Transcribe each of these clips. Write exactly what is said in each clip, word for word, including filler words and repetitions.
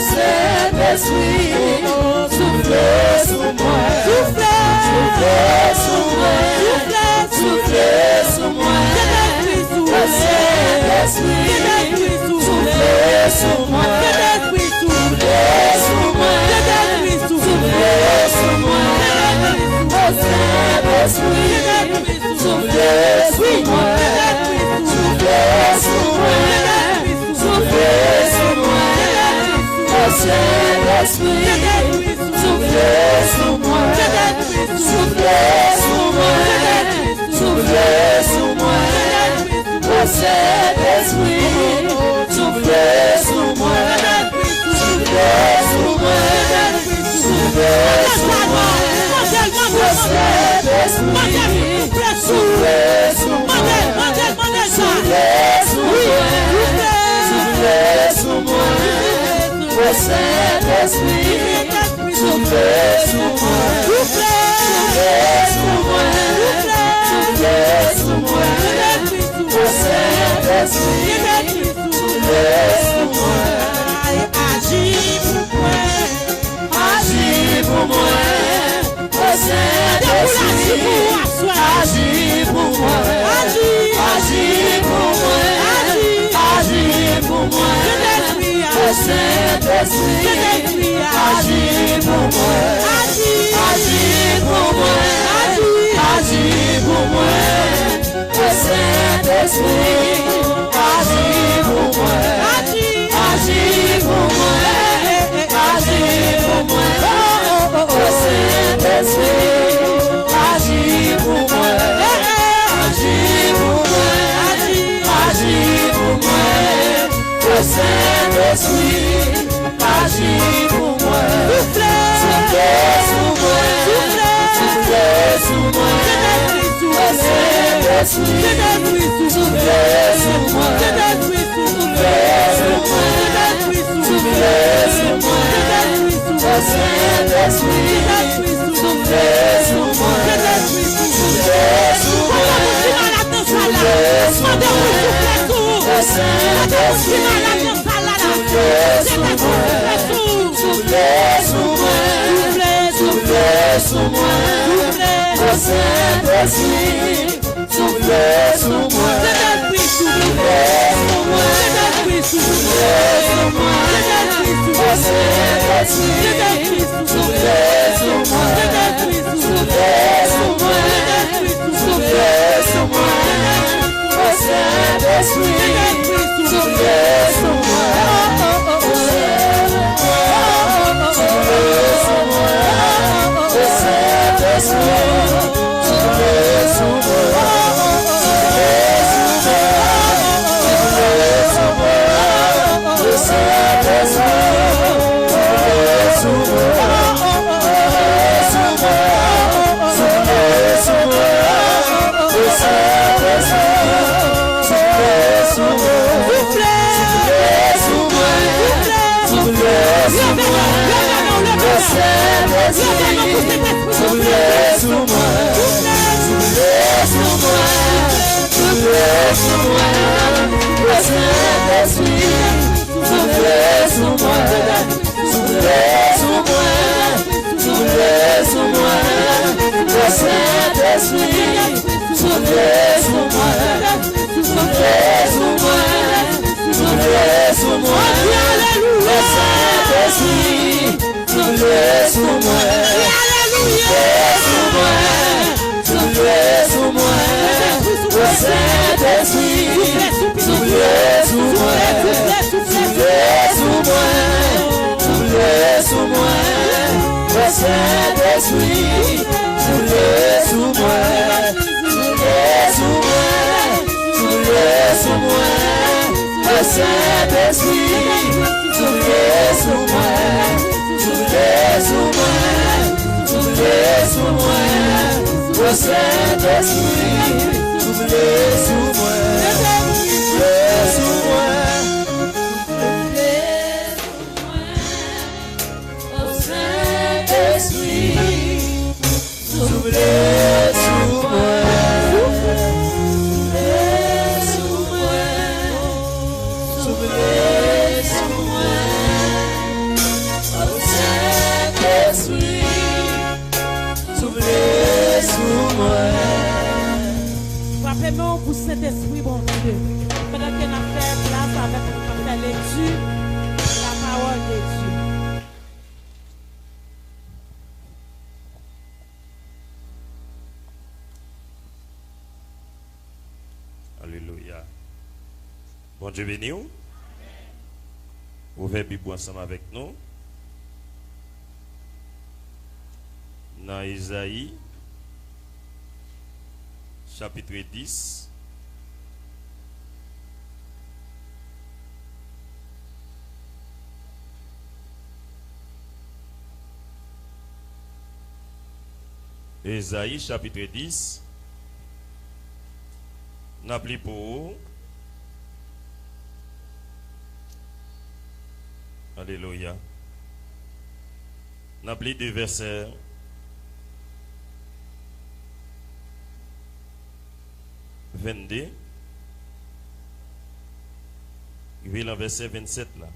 Sentespri, soufle sou mwen. Soufle. Soufle sou mwen. Soufle, soufle sou mwen. Sentespri, soufle. Sentespri, soufle. Soufle sou mwen. Sentespri, soufle. Soufle sou mwen. Sentespri, soufle. Soufle sou mwen. Sentespri, soufle sou mwen. Soufle sou mwen. Soufle sou mwen. Soufle sou mwen. O Sentespri, soufle sou mwen. Soufle sou mwen. Soufle sou mwen. O Sentespri, soufle sou mwen. Soufle sou mwen. Soufle sou mwen. O Sentespri, soufle sou mwen. Soufle sou mwen. Soufle sou mwen. Soufle sou mwen. O Sentespri, soufle sou mwen. Soufle sou mwen. Soufle sou mwen. O Sentespri, soufle sou mwen. Aji pou mwen. Aji pou mwen. O Sentespri, aji pou mwen. Aji pou mwen. Aji pou mwen. Aji pou mwen. O Sentespri, aji pou mwen. Aji pou mwen. Aji pou mwen. O Sentespri, aji pou mwen. Aji pou mwen. Aji pou mwen. O Sentespri, aji pou mwen. Aji pou mwen. Aji pou mwen. O Sentespri, aji pou mwen. Soufle sou mwen. Soufle sou mwen. O Sentespri, soufle sou mwen. Soufle sou mwen. Soufle sou mwen. O Sentespri, soufle sou mwen. Soufle sou mwen. Soufle sou mwen. O Sentespri, soufle sou mwen. Soufle sou mwen. Soufle sou mwen. O Sentespri, soufle sou mwen. Soufle sou mwen. Soufle sou mwen. O Sentespri, soufle sou mwen. Soufle sou mwen. Soufle sou mwen. O Sentespri, soufle sou mwen. Soufle sou mwen. O Sentespri, soufle sou mwen. Soufle sou mwen. Soufle sou mwen. O Sentespri, soufle sou mwen. Soufle sou mwen. Soufle sou mwen. O Sentespri, soufle sou mwen. Soufle sou mwen. Soufle sou mwen. O Sentespri, soufle sou mwen. Soufle sou mwen. Soufle sou mwen. O Sentespri, soufle sou mwen. Soufle sou mwen. Soufle sou mwen. O Sentespri, soufle sou mwen. Soufle sou mwen. Soufle sou mwen. O Sentespri, soufle sou mwen. Soufle sou mwen. Soufle sou mwen. O Sentespri, soufle sou mwen. Soufle sou mwen. Soufle sou mwen. O Sentespri, soufle sou mwen. Soufle sou mwen. Soufle sou mwen. O Sentespri, soufle sou mwen. Soufle sou mwen. Soufle sou mwen. O Sentespri, soufle sou mwen. Soufle sou mwen. Soufle sou mwen. O Sentespri, soufle sou mwen. Soufle sou mwen. Soufle sou mwen. Non pou Sentespri Bondye. Pandan ke n ap fè plas avèk nou, n ap fè lekti lapawòl de Dye. Alelouya. Bondye beni w. Ouvè Bib ou ansanm avèk nou nan Ezayi, chapit dis. Ezayi, chapit dis. N ap li pou ou. Alelouya. N ap li de vèsè vennde, rive nan vèsè vennsèt la.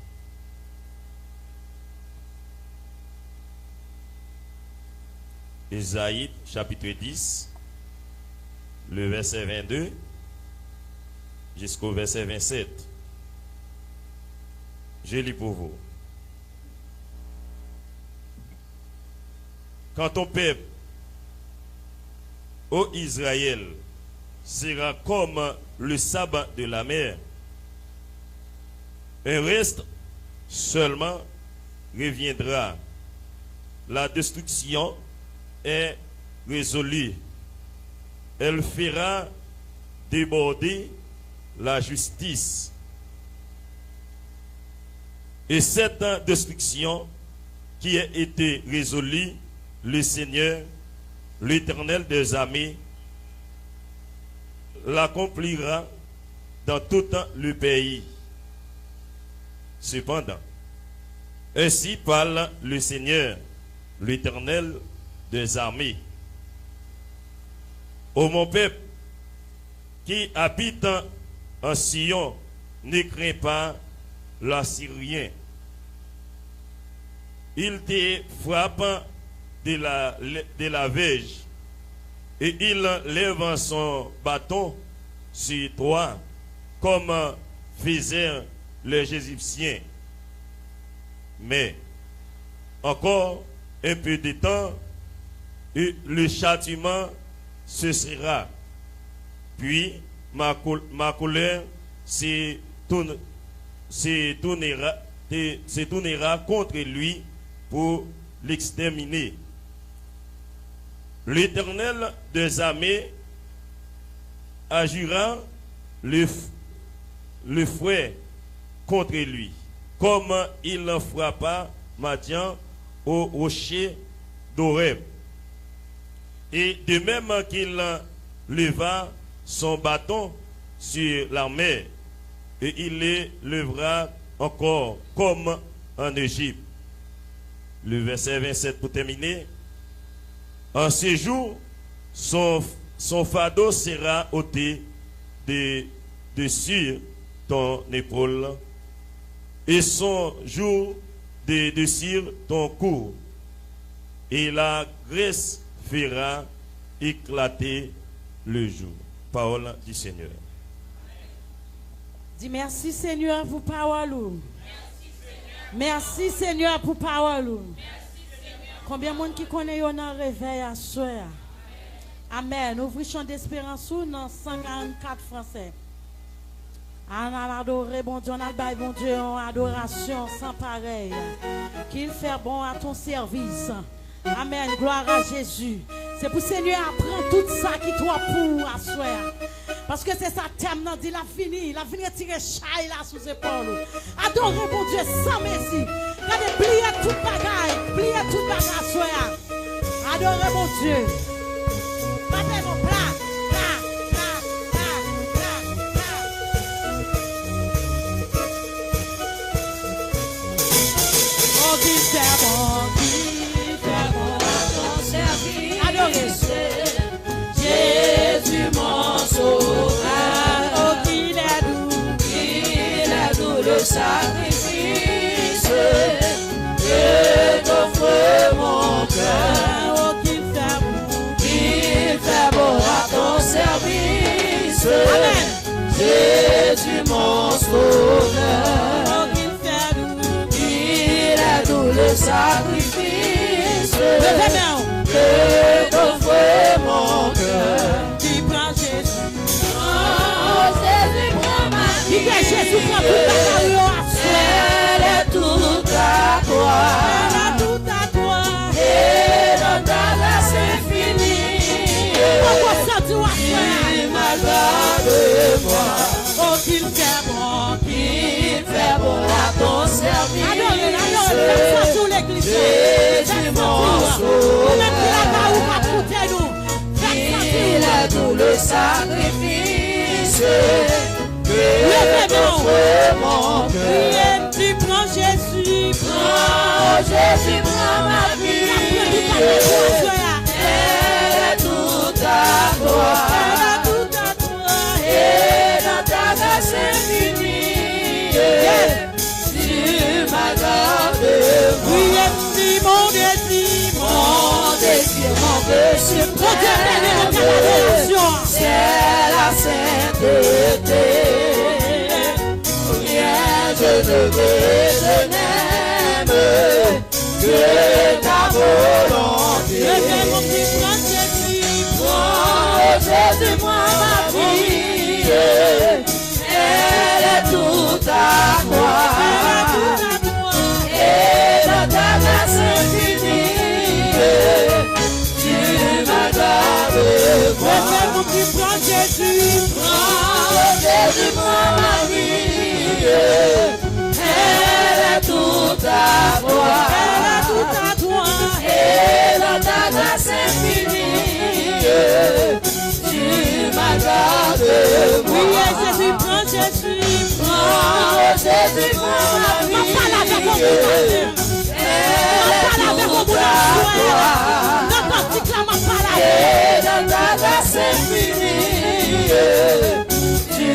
Ezayi, chapitre dix, le verset vingt-deux jusqu'au verset vingt-sept. Je lis pour vous. Quand ton peuple, ô Israël, sera comme le sable de la mer, un reste seulement reviendra. La destruction est résolue. Elle fera déborder la justice. Et cette destruction qui a été résolue, le Seigneur, l'Éternel des armées, l'accomplira dans tout le pays. Cependant, ainsi parle le Seigneur, l'Éternel des armées. Ô mon peuple, qui habite en Sion, ne crains pas l'Assyrien. Il te frappe de la, de la verge, et il lève son bâton sur toi, comme faisaient les Égyptiens. Mais encore un peu de temps, et le châtiment cessera. Puis ma col-, ma colère se tourne-, se tournera, se, se tournera contre lui pour l'exterminer. L'Éternel des armées agira le, f-, le fouet contre lui, comme il frappa Madian au rocher d'Oreb. Et de même qu'il leva son bâton sur la mer, et il le lèvera encore comme en Égypte. Le verset vingt-sept pour terminer. En ce jour, son, son fardeau sera ôté de dessus ton épaule, et son joug de dessus ton cou, et la graisse fera éclater le jour. Parole du Seigneur. Di mèsi Senyè pou pawòl ou. Mèsi Senyè pou pawòl ou. Konbyen moun ki konnen yo nan revèy aswè a? Amèn. Ouvri Chan Desperans ou nan san karannkat fransè. Ann al adore Bondye, ann al bay Bondye yon adorasyon san parèy. Qu'il fait bon à ton service. Amèn. Glwa a Jezi. Se pou Senyè a pran tout sa ki twòp pou ou aswè a. Paske se sa tèm nan di, l ap vini, l ap vin retire chay la sou zepòl ou. Adore Bondye san mezi. Gade, bliye tout bagay, bliye tout bagay aswè a. Adore Bondye. Frape men w, pla, pla, pla, pla, pla, pla. Bon, ki fè bon, ki fè bon à ton service. Adore. Jésus mon sauveur. Oh, qu'il est doux. Qu'il est doux le sacrifice que t'offre mon cœur. Oh, qu'il fait bon. Qu'il fait bon à ton service. Sauveur. Oh, qu'il fait doux. Il est doux le sacrifice. Leve men w. Que t'offre mon cœur. Qui prend Jésus. Oh, Jésus prend ma vie. Kite Jezi pran tout bagay ou yo aswè. Elle est toute à toi. Elle est toute à toi. Et dans ta grâce infinie. Poko santi w aswè. Tu m'as gardé, moi. Oh, qu'il fait bon, qu'il fait bon à ton service. Adore l, adore l, fè l santi w legliz la. Fè l santi w. Ou menm ki lakay ou k ap koute nou, fè l santi w. Il est doux le sacrifice que t'offre mon cœur. Priye, di, pran Jezi. Prends Jésus, prends ma vie. L ap pran tout bagay pou aswè a. Elle est toute à toi. Elle est toute à toi. Et dans ta grâce infinie, tu m'as gardé, moi. Priye, di, mon désir, mon désir, mon désir. Bondye beni nou, ke adorasyon. C'est la sainteté. Rien je ne veux, je n'aime que ta volonté. Leve men w, di, prends Jésus. Prends Jésus, prends ma vie. Elle est toute à toi. Et dans ta grâce infinie, tu m'as gardé, moi. Leve men w, di, prends Jésus. Prends Jésus, prends ma vie. Elle est toute à toi. Elle est toute à toi. Et dans ta grâce infinie, tu m'as gardé, moi. Priye Jezi, pran Jezi. Prends Jésus, prends ma vie. M ap pale avèk yon moun maten. M ap pale avèk yon moun aswè a. Nan kantik la, m ap pale avèk ou. Et dans ta grâce infinie, tu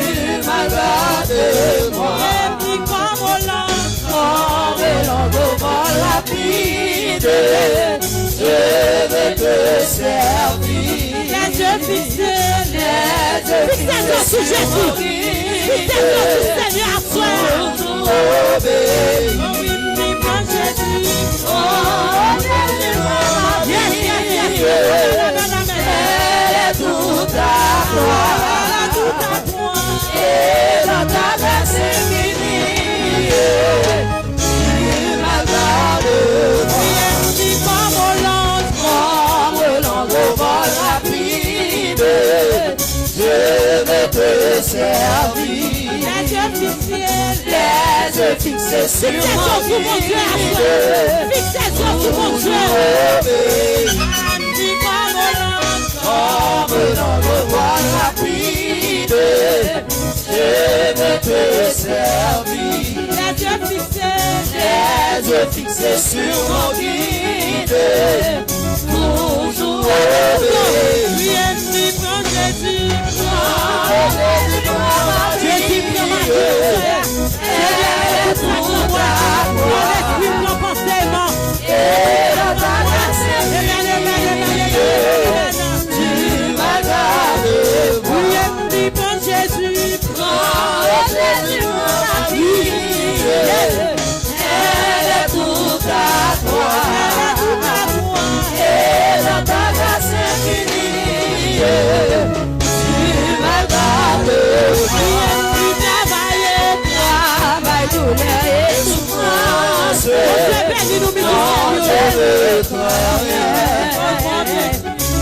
m'as gardé, moi. Comme l'ange, comme l'ange au vol rapide, je veux te servir. Les yeux fixés, les yeux fixés sur Jésus. Fixe zye w sou Jezi. Fixe zye w sou Senyè aswè a. Pour obéir. Oh wi, pran Jezi. Oh, Jésus, prends ma vie. Yes, yes, yes. Elle est toute à toi. Elle est toute à toi. Et dans ta grâce infinie, tu m'as gardé. Priye, di, comme l'ange, comme l'ange au vol rapide, je veux te servir. Les yeux fixés. Les yeux fixés sur mon guide. Fixe zye w sou Bondye aswè. Fixe zye w sou Bondye. Pour obéir. Di, comme l'ange, comme l'ange au vol rapide, je veux te servir. Les yeux fixés. Les yeux fixés sur mon guide, toujours obéir. Priye, di, pran Jezi. Prends Jésus, prends ma vie. Jezi, pran ma vi aswè a. Senyè, tout sa k nan mwen, pran lespri m, pran panse m. Amen, amen, amen, amen, amen. Tu m'as gardé, moi. Priye, di, pran Jezi. Prends Jésus, prends ma vie. Elle est toute à toi. Elle est toute à toi. Et dans ta grâce infinie, tu m'as gardé, moi. Priye, di, travay, travay, doulè e soufrans. Bondye beni nou, mizisyen yo. Non, je ne crains rien.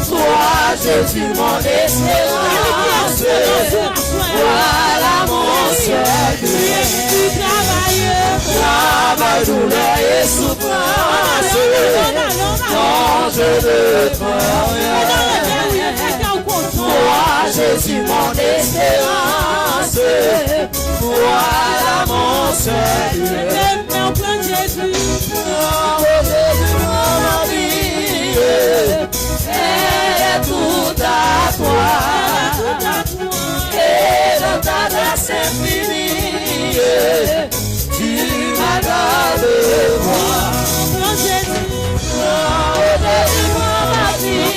Toi, Jésus, mon espérance. Voilà mon seul but. Travail, douleur et souffrance. Non, je ne crains rien. Toi, Jésus, mon espérance. Voilà mon seul but. Prends Jésus, prends ma vie. Elle est toute à toi. Et dans ta grâce infinie, tu m'as gardé, moi. Prends Jésus, prends ma vie.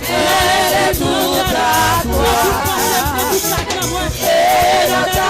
Elle est toute à toi. Et dans ta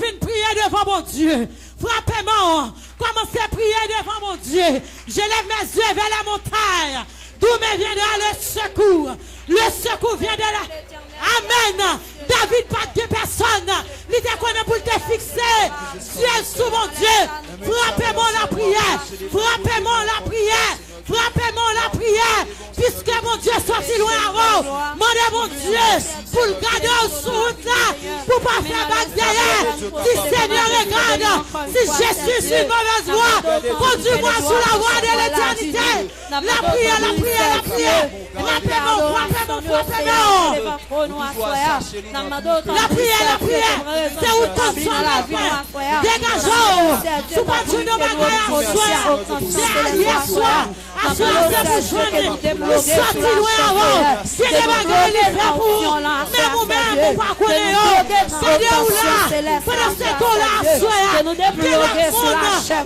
Vin priye devan Bondye. Frape men w. Kòmanse priye devan Bondye. Je lève mes yeux vers les montagnes. D'où me viendra le secours? Le secours vient de la... Amèn. David pa t gen pèsòn. Li te konnen pou l te fikse zye l sou Bondye. Frape men w lapriyè. Frape men w lapriyè. Frape men w lapriyè, piske Bondye soti lwen avè w. Mande Bondye pou l gade w sou wout la, pou w pa fè bak dèyè. Di, Seigneur, regarde, si je suis sur une mauvaise voie, conduis-moi sur la voie de l'éternité. Lapriyè, lapriyè, lapriyè. Frape men w, frape men w, frape men w. Lapriyè, lapriyè. Se ou k konn sa w ap fè. Degaje w. Si w pa t jwenn yon bagay aswè a, se yèswa. Aswè a se pou jwenn li. Li soti lwen avè w. Gen de bagay li fè pou ou. Menm ou menm, ou pa konnen yo. Gade w la. Pandan se tan w la aswè a, gen lòt moun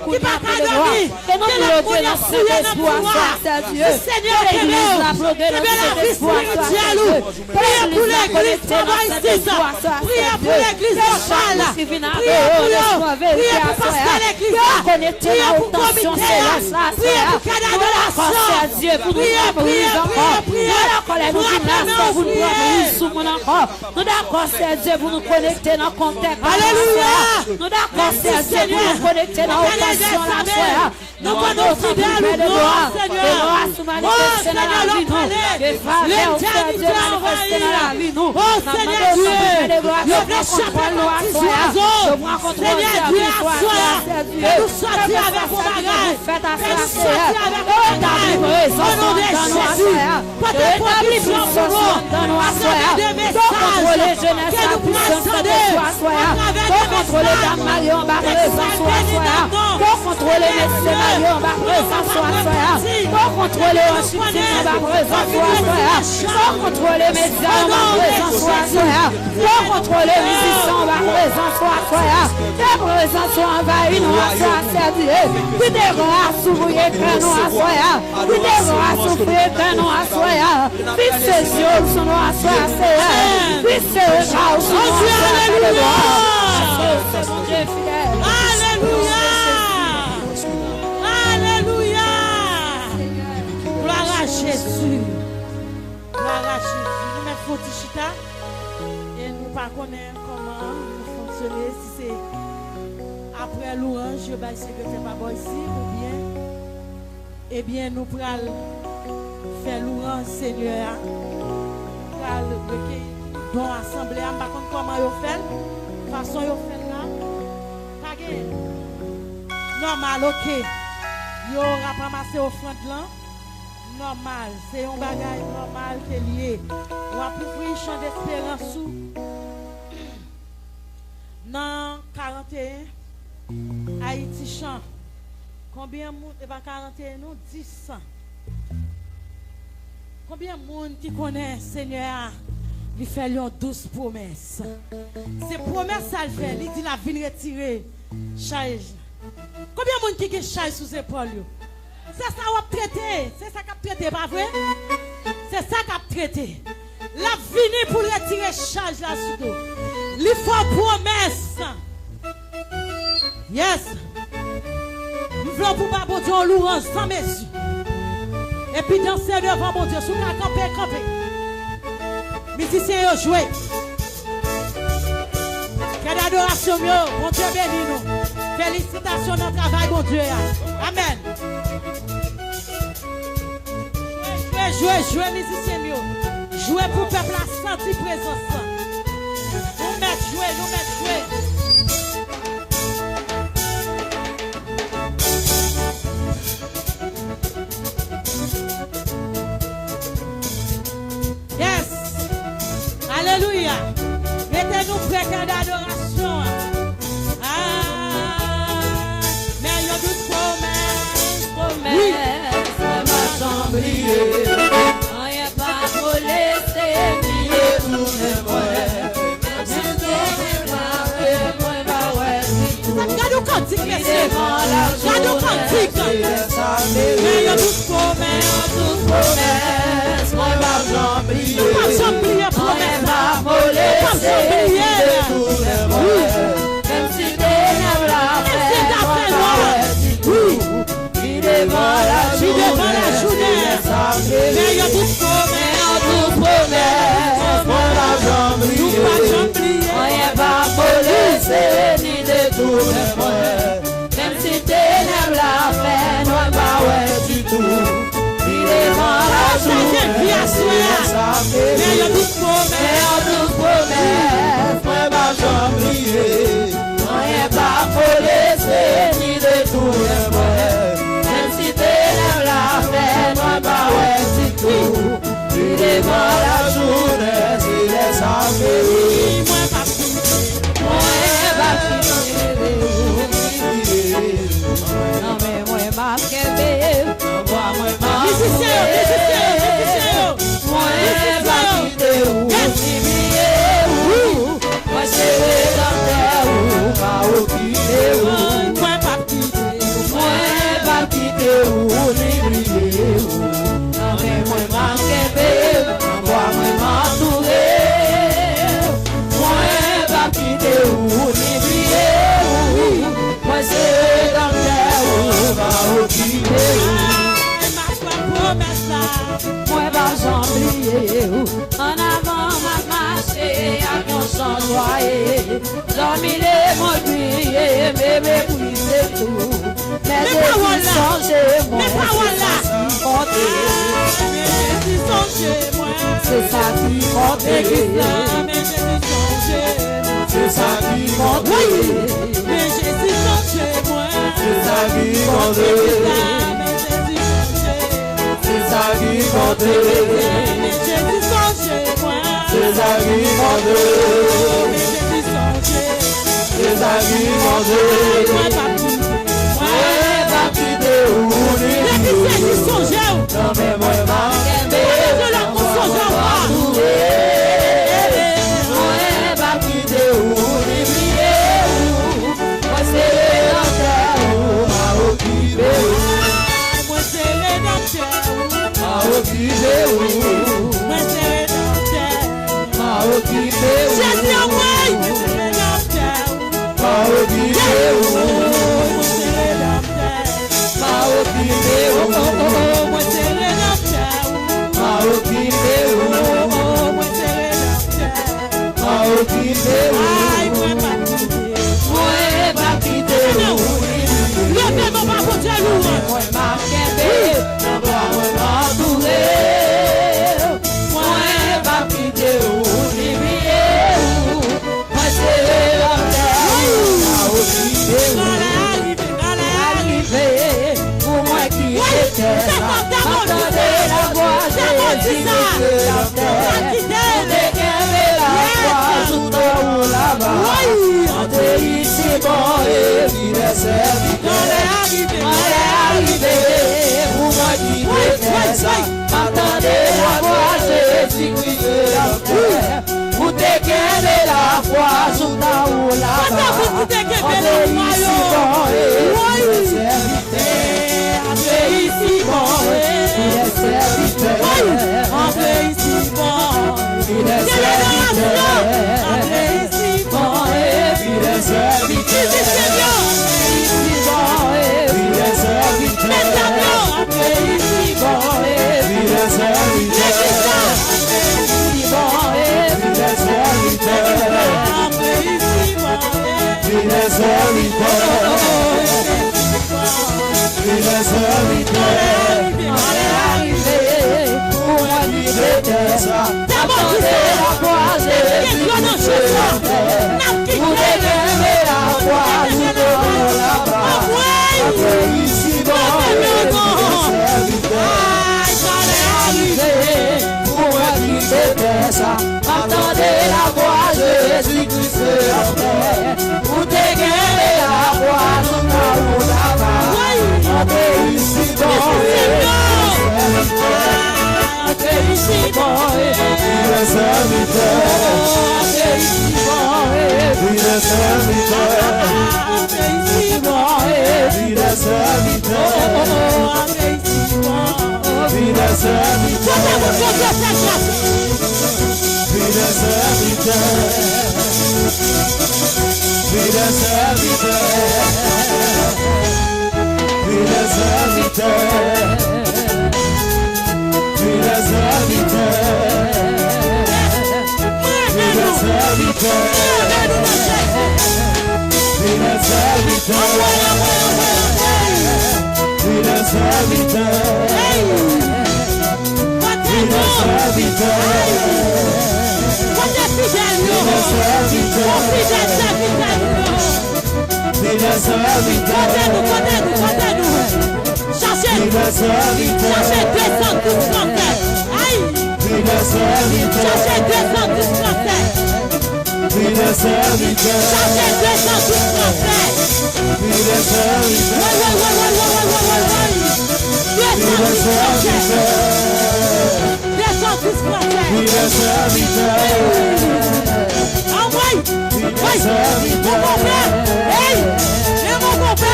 ki pa ka dòmi. Gen lòt moun y ap fouye nan twou a. Di, Senyè, kenbe w. Kenbe lavi espirityèl ou. Priye pou legliz Papa Isis. Priye pou legliz lokal. Priye pou yo. Priye pou pastè legliz la. Priye pou komite a. Priye pou kad adorasyon. Priye, priye, priye, priye. Frape men w, priye. Nou dakò, Seyè Dye, pou nou konekte nan kontèk la aswè a. Nou dakò, Seyè Dye, pou nou konekte nan okazyon la aswè a. Nou mande w, tanpri, fè de glwa, de glwa sou manifeste nan lavi nou. Ke favè w, Seyè Dye, manifeste nan lavi nou. N ap mande w, tanpri, fè de glwa, ke w pran kontwòl nou aswè a. Ke w pran kontwòl sèvis ou aswè a, Seyè Dye. Ke sa k fèt aswè a, Seyè. Ke w retabli prezans ou anndan nou aswè a. Ke w retabli pwisans ou anndan nou aswè a. Ke w kontwole jenès la, pwisans Sentespri aswè a. Ke w kontwole dam marye anba prezans ou aswè a. Ke w kontwole mesye marye anba prezans ou aswè a. Ke w kontwole anj viktim anba prezans ou aswè a. Ke w kontwole medya anba prezans ou aswè a. Ke w kontwole mizisyen anba prezans ou aswè a. Ke prezans ou anvayi nou aswè a, Seyè Dye. Kite gras ou bouye kè nou aswè a. Kite gras ou bouye kè nou aswè a. Fikse zye w sou nou aswè a, Seyè. Fikse rega w sou nou aswè a, Seyè. Paske w se Bondye fidèl. Alelouya! Alelouya! Glwa a Jezi. Glwa a Jezi. Nou mèt fè yon ti chita. E nou pa konnen kòman nou fonksyone, si se apre louranj yo bay sekretè pa bò isit, oubyen, ebyen, nou pral fè louranj Senyè a. Nou pral rekeyi tout don asanble a. M pa konn kòman yo fè l, fason yo fè l la. Pa gen nòmal, oke. Yo ap ranmase ofrann lan. Nòmal, se yon bagay nòmal ke l ye. W ap ouvri chan desperans ou nan karanteyen, Ayiti chan. Konbyen moun, e pa karanteyen non, dis. Konbyen moun ki konnen Senyè a, li fè l yon dous pwomès? Se pwomès sa l fè, li di l ap vin retire chaj. Konbyen moun ki gen chaj sou zepòl yo? Se sa w ap trete, se sa k ap trete, pa vre? Se sa k ap trete. L ap vini pou l retire chaj la sou do. Li fè w pwomès. Yes. M vle w pou ba Bondye yon louwanj san mezi. Epi danse devan Bondye. Si w ka kanpe, kanpe. Mizisyen yo jwe. Gade adorasyon m yo. Bondye beni nou. Felisitasyon nan travay Bondye a. Amèn. Jwe, jwe, jwe, jwe, mizisyen m yo. Jwe pou pèp la santi prezans lan. Nou mèt jwe, nou mèt jwe. Yes. Alelouya. Mete nou prè, kè dadorasyon an. Ah, men yon dous pwomès, pwomès, mwen pa janm bliye. Anyen pa moleste ni detounen mwen. Gade yon kantik, mesye. Gade yon kantik. Men yon dous pwomès. Dous pwomès, mwen p ap janm bliye. Ou p ap janm bliye pwomès la. Ou p ap janm bliye l. Wi. Menm Mwen pa janm bliye. Anyen p ap molese ni detounen mwen. Menm si tenèb la fè nwè, m pa wè ditou. Pi devan lajounen, silans ap febli. Men yon dout pwomès, mwen p ap janm bliye. Anyen p ap molese ni detounen mwen. Menm si tenèb la fè nwè, m pa wè ditou. Pi devan lajounen, silans ap febli. Mwen p ap kite. Mwen p ap kite. Nan men mwen m ap kenbe. Nan bra mwen m ap... Mizisyen yo, mizisyen yo, mizisyen yo. Mwen p ap kite w, ni bliye w. Mwen se redanmtè ou, m pa okipe w. Mwen p ap kite w. Mwen p ap kite w, ni bliye w. Nan men mwen m ap kenbe w, nan bra mwen m ap toure w. Mwen p ap kite w, ni bliye w. Mwen se redanmtè ou, m pa okipe w. Ay, m ap pran pwomès la. Mwen p ap janm bliye w. Annavan m ap mache ak yon chan jwaye. Dòmi lemond bliye, m meprize tou. Men Jezi sonje mwen, se sa ki konte. Men pawòl la. Men pawòl la. Men Jezi sonje mwen. Se sa ki konte. Legliz la, men Jezi sonje mwen. Se sa ki konte. Wi. Men Jezi sonje mwen. Se sa ki konte. Legliz la, men Jezi sonje mwen. Se sa ki konte. Legliz la, men Jezi sonje mwen. Se sa ki konte. Men Jezi sonje. Se sa ki konte. Mwen p ap kite. Mwen p ap kite w ni bliye w. Depi Jezi sonje w. Nan men mwen m ap kenbe. Mwen p ap kite w. Mwen p ap kite w ni bliye w. Mwen se redanmtè ou, m pa okipe w. Mwen se redanmtè ou. M pa okipe w. Mwen se redanmtè. M pa okipe w. Jezi anmwey. Mwen se redanmtè ou. M pa okipe w. Mwen se redanmtè. M pa okipe w. Oh, oh, oh, oh, mwen se redanmtè ou. M pa okipe w. Oh, oh, oh, mwen se redanmtè. M pa okipe w. Ay, mwen p ap kite. Mwen p ap kite w. Leve men w ba Bondye lwanj. Mwen m ap kenbe, nan bra mwen m ap toure w. Mwen p ap kite w ni bliye w. Mwen se redanmtè ou, m pa okipe w. Lè a rive, lè a rive pou mwen kite tè sa. M ap tande lavwa Jezi ki se Seyè. Ou te kenbe lafwa joutan ou laba. Ante isi bò e fidèl sèvitè. Lè a rive pou mwen kite tè sa. M ap tande lavwa Jezi ki se Seyè. Ou te kenbe lafwa joutan ou laba. Ante isi bò e fidèl sèvitè. Ante isi bò e fidèl sèvitè. Ante isi bò e fidèl sèvitè. Ante isi bò e fidèl sèvitè. Ante isi bò e fidèl sèvitè. Ante isi bò e fidèl sèvitè. Ante isi bò e fidèl sèvitè. Fidèl sèvitè. Fidèl sèvitè. Lè a rive pou mwen kite tè sa. Tande lavwa Jezi ki se Seyè. Ou te kenbe lavwa joutan ou laba. Ante isi bò e fidèl sèvitè. Lè a rive pou mwen kite tè sa. M ap tande lavwa Jezi ki se Seyè. Ou te kenbe lavwa joutan ou laba. Ante isi bò e fidèl sèvitè. Ante isi bò e fidèl sèvitè. Ante isi bò e fidèl sèvitè. Ante isi bò e fidèl sèvitè. Ante isi bò e fidèl sèvitè. Fidèl sèvitè. Fidèl sèvitè. Fidèl sèvitè. Fidèl sèvitè. Fidèl sèvitè. Fidèl sèvitè. Fidèl sèvitè. Hey! Kote nou? Fidèl sèvitè. Kote fidèl yo? Fidèl sèvitè. Fidèl sèvitè yo. Fidèl sèvitè. Kote nou, kote nou, kote nou? Chache, chache de san dis fransè. Ay! Fidèl sèvitè. Chache de san dis fransè. Fidèl sèvitè. Chache de san dis fransè. Fidèl sèvitè. Woy, woy, woy. De san dis fransè. De san dis fransè. Fidèl sèvitè. Anmwey! Woy! Mon konpè! Hey! Men mon konpè!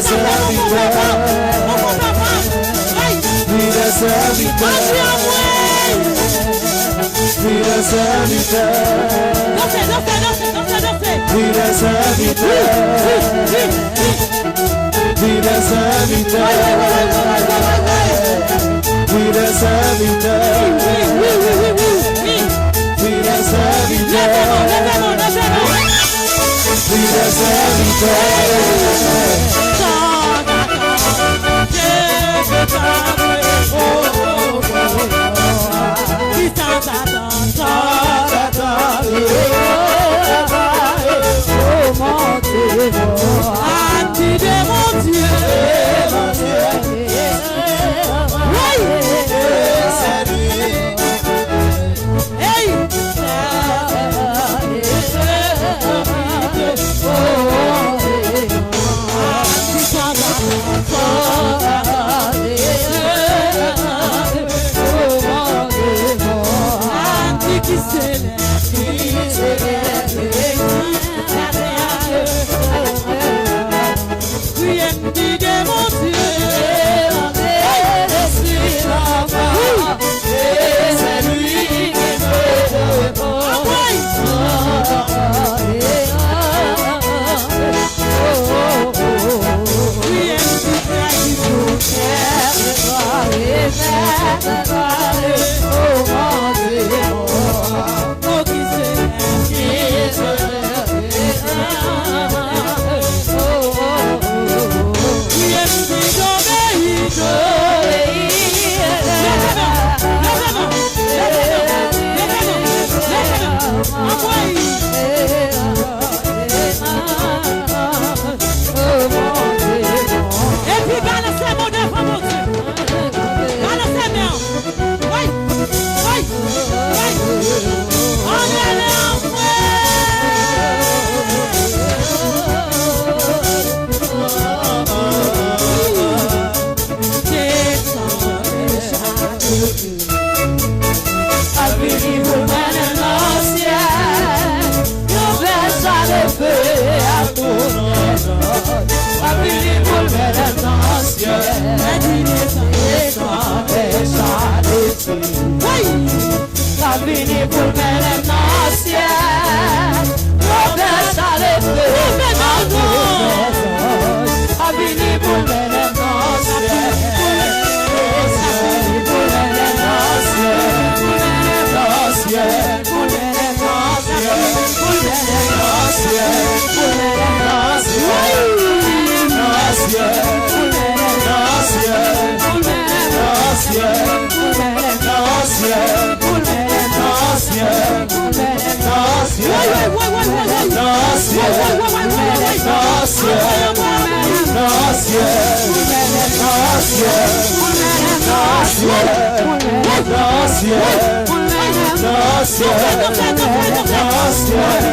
Sa fè mon konpè pa! Mon konpè pa! Hey! Fidèl sèvitè. Anmwey! Fidèl sèvitè. Danse, danse, danse, danse, danse! Fidèl sèvitè. Wi, wi, wi, wi, wi. Fidèl sèvitè. Fidèl sèvitè. Fidèl sèvitè. Fidèl sèvitè. Ann di de Bondye. Wi. Hey. Epi balanse men w devan Bondye. Balanse men w. Woy! Woy! Woy! Anmwey! Desann chak. Al vini pou l mennen nan syèl. Yon bèl sa leve a tou non. Al vini pou l mennen nan syèl. Desann bèl sa leve. Wi! L ap vini pou l mennen n nan syèl. Pwofèt sa leve. L ap vini pou l mennen n nan syèl. Pou l mennen n nan syèl. Pou l mennen n nan syèl. Pou l mennen n nan syèl. Pou l mennen n nan syèl. Nan syèl. Pou l mennen n nan syèl. Pou l mennen n nan syèl. Nan syèl. Pou l mennen n nan syèl. Pou l mennen n nan syèl. Nan syèl. Nan syèl. Nan syèl. Nan syèl. Nan syèl. Nan syèl. Nan syèl. Nan syèl. Nan syèl.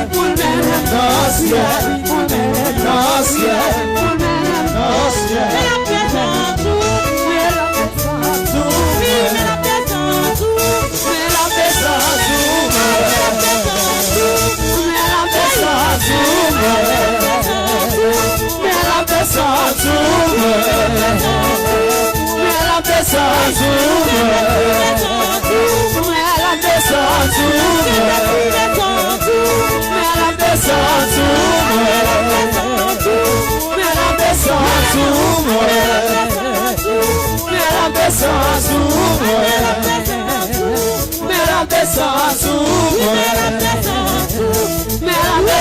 Nan syèl. Nan syèl. Nan syèl. Nan syèl.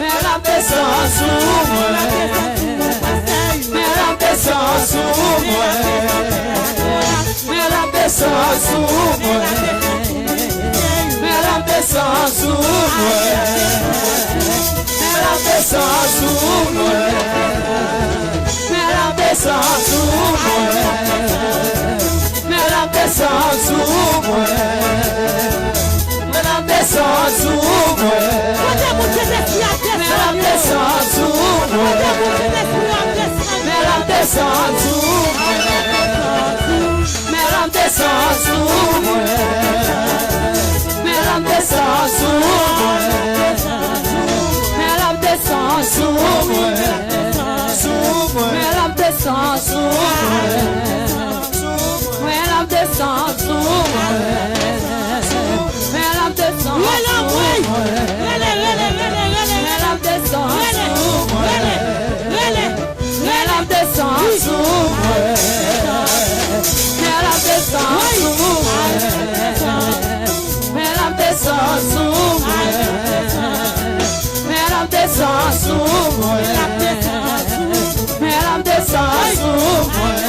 Men l ap desann sou mwen. Men l ap desann sou mwen. Men l ap desann sou mwen. Men l ap desann sou mwen. Men l ap desann sou mwen. Men l ap desann sou mwen. Men l ap desann sou mwen. Men l ap desann sou mwen. Kote moun Sentespri a desann yo? Men l ap desann sou mwen. Kote moun Sentespri a desann yo? Men l ap desann sou mwen. Men l ap desann sou mwen. Men l ap desann sou mwen. Men l ap desann sou mwen. Sou mwen. Men l ap desann sou mwen. Men l ap desann sou mwen. Men l ap desann sou mwen. Rele, rele, rele, rele. Men l ap desann sou mwen. Rele, rele, rele. Men l ap desann sou mwen. Men l ap desann sou mwen. Men l ap desann sou mwen. Men l ap desann sou mwen. Men l ap desann sou mwen.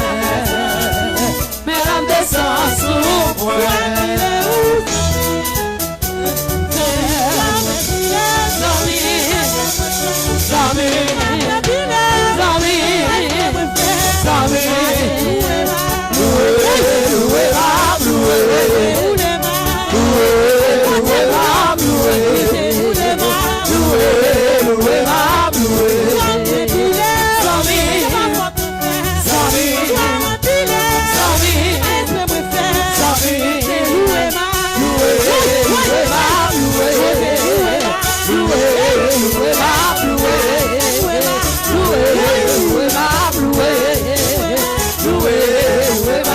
Men l ap desann sou mwen. Zanmi, zanmi, zanmi, zanmi, zanmi. Louwe, louwe, m ap louwe. Louwe, louwe, m ap louwe. Louwe, louwe, m ap louwe. Zanmi, zanmi, zanmi, zanmi. Louwe, louwe, m ap louwe. Louwe, louwe, m ap louwe. Louwe, louwe, m ap louwe. Louwe, louwe, m ap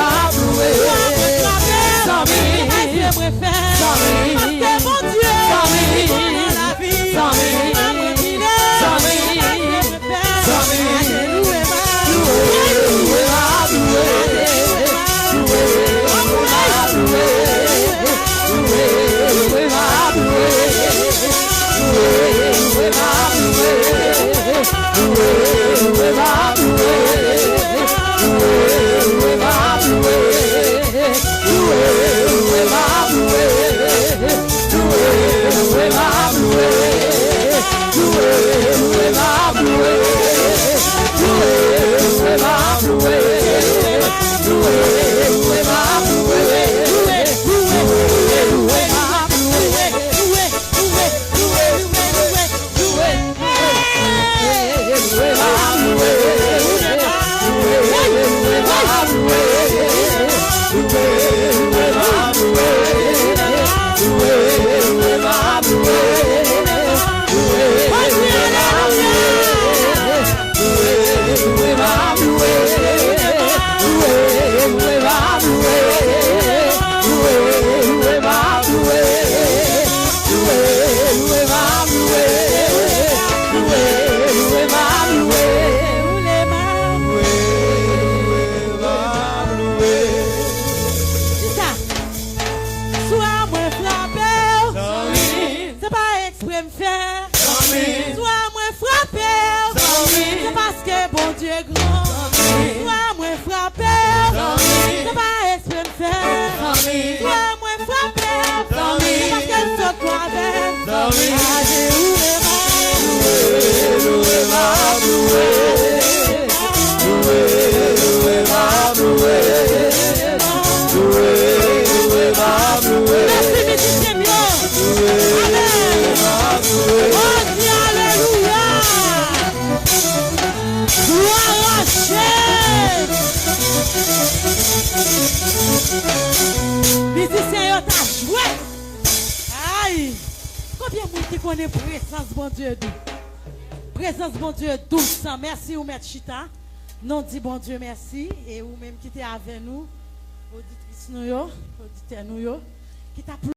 louwe. Zanmi, zanmi, zanmi, zanmi, zanmi. Di sa, swa mwen frape w. Se pa eksprè m fè. Swa mwen frape w. Se paske Bondye gran. Swa mwen frape w. Se pa eksprè m fè. Swa mwen frape w. Se paske l sot avè m. Aje ou e m. Louwe, louwe, m ap louwe. Louwe, louwe, m ap louwe. Louwe, louwe, m ap louwe. Mèsi, mizisyen m yo. Amèn. Bondye, alelouya. Glwa rache. Mizisyen yo ta jwe. Ay! Konbyen moun ki konnen prezans Bondye dous? Prezans Bondye dous. Mèsi ou mèt chita. Nou di Bondye mèsi. E ou menm ki te avè nou, oditris nou yo, oditè nou yo, ki t ap